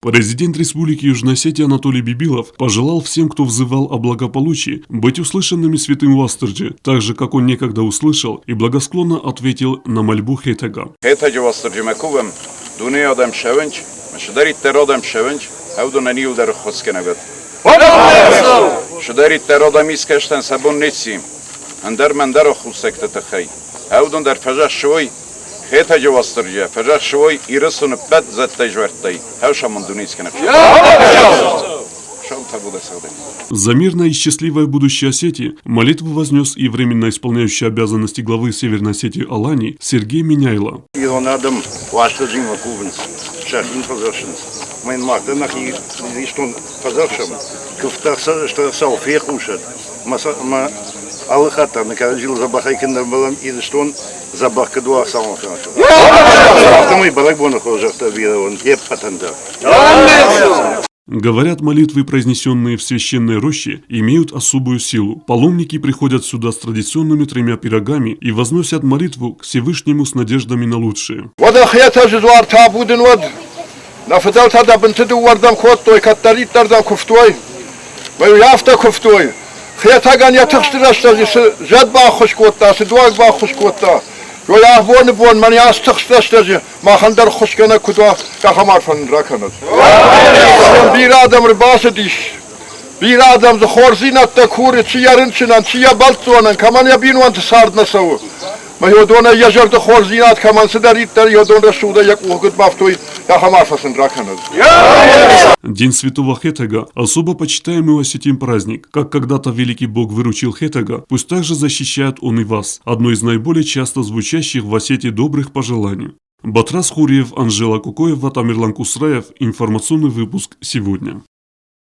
Президент Республики Южная Осетия Анатолий Бибилов пожелал всем, кто взывал о благополучии, быть услышанными святым Уастырджи, так же, как он некогда услышал и благосклонно ответил на мольбу Хетага. Хетаджы Уастырджимӕ кувӕм, дунейы адӕм сӕвынч, цыдӕриддӕр адӕм сӕвынч, уыдонӕн иуылдӕр ӕххуысгӕнӕг уӕд. Цыдӕриддӕр адӕм искӕстӕн сӕ бон ници, ӕндӕр мӕ ӕндӕр ӕххуссӕгты тыххӕй, уыдон дӕр фӕзӕхсой Хетӕджы Уастырджийӕ фӕзӕхсой Ирыстоны ппӕт зӕдтӕй-зуӕрттӕй, хӕсамонд дунескӕнӕг. За мирное и счастливое будущее Осетии молитву вознес и временно исполняющий обязанности главы Северной Осетии Алании Сергей Меняйло. Ирон адӕм Уастырджимӕ кувынц, сӕхи фӕдзӕхсынц. Мӕн мах дӕр нӕхи Ирыстон фӕдзӕхсӕм. Куывдтӕ Хуыцау фехъусӕд. Мӕ алы хатт дӕр нӕ кӕрӕдзийыл дзӕбӕхӕй куы нӕ мбӕлӕм, Ирыстон дзӕбӕх куыд уа, цӕуон Афтӕмӕй бӕрӕгбоны хорзӕхтӕ бирӕ уӕнт йе ппӕтӕн дӕр. Говорят, молитвы, произнесенные в священной роще, имеют особую силу. Паломники приходят сюда с традиционными тремя пирогами и возносят молитву к Всевышнему с надеждами на лучшее. Уӕдӕ Хетӕджы дзуар табу дын уӕд! Нӕ фыдӕлтӕ дӕ бынты дыууӕрдӕм кодтой, кӕддӕриддӕр дӕм куывтой. Мӕ афтӕ куывтой. Хетӕгӕн йӕ тыхсты рӕстӕджы цы зӕд баххуыс кодта, цы дуаг баххуыс кодта, уый абоны бон мӕн ацы тыхст рӕстӕджы махӕн дӕр ххуысгӕнӕг куыд уа, ахӕм арфӕ нын ракӕнӕд. Бирӕ адӕм ӕрбацыдис, бирӕ адӕм дзы хорздзинӕдтӕ куры, чи йӕ рынчынӕн, чи йӕ бӕлццонӕн, кӕмӕн йӕ бинонты цард нӕ цӕуы. Мӕ уыдонӕй йӕ зӕрды хорздзинад кӕмӕн цыдӕриддӕр йодон рӕсугъдӕй йӕ къухы куыд бафтой, ахӕм арфӕ сын ракӕнӕд. День Святого Хетага – особо почитаемый у осетин праздник. Как когда-то великий бог выручил Хетага, пусть также защищает он и вас. Одно из наиболее часто звучащих в Осетии добрых пожеланий. Батрас Хуриев, Анжела Кукоева, Тамерлан Кусраев. Информационный выпуск сегодня.